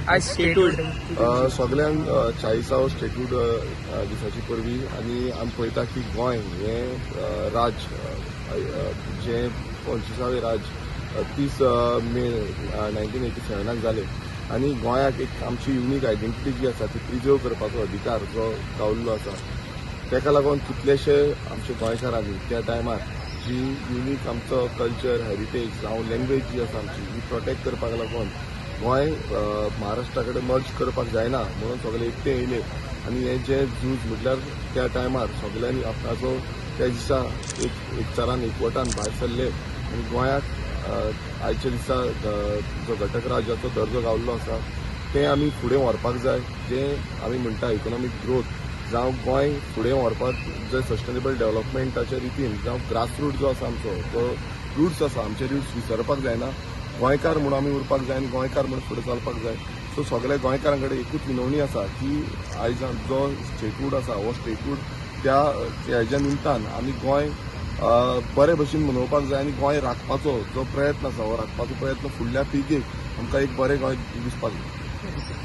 आयज स्टेटहूड. सगल्यांक 40वो स्टेटहूड दिसाची परबीं. आनी आमी पळयता की गोंय हें राज्य जें 25वें राज्य 30 मे 1987 जालें आनी गोंयाक एक आमची युनीक आयडेंटिटी जी आसा ती प्रिजर्व करपाचो अधिकार जो गावल्लो आसा, ताका लागून कितलेशे आमचे गोंयकारांनी त्या टायमार जी युनीक आमचो कल्चर, हेरिटेज जावं लँग्वेज जी आसा आमची, ही प्रोटेक्ट करपाक लागून गोंय महाराष्ट्रा कडेन मर्ज करपाक जायना म्हणून सगळे एकटे येयले. आनी हें जें झूज म्हटल्यार त्या टायमार सगळ्यांनी आपणाचो त्या दिसा एक एकचारान, एकवटान भायर सरले आनी गोंयाक आयच्या दिसा जो घटक राज्याचो दर्जो गावल्लो आसा, तें आमी फुडें व्हरपाक जाय. जें आमी म्हणटा इकॉनॉमीक ग्रोथ जावं गोंय फुडें व्हरपाक जे सस्टेनेबल डेव्हलपमेंटाच्या रितीन जावं ग्रासरूट जो आसा आमचो, तो रुट्स आसा, आमचे रुट्स विसरपाक जायना. गोंयकार म्हणून आमी उरपाक जाय आनी गोंयकार म्हणून फुडें चलपाक जाय. सो सगल्या गोंयकारां कडेन एकूच विनवणी आसा की आयज जो स्टेटहूड आसा, हो स्टेटहूड त्या हेज्या निमतान आमी गोंय बरे भशेन मनोवपाक जाय आनी गोंय राखपाचो जो प्रयत्न आसा, हो राखपाचो प्रयत्न फुडल्या पिळगेक आमकां एक बरें गोंय दिसपाक जाय.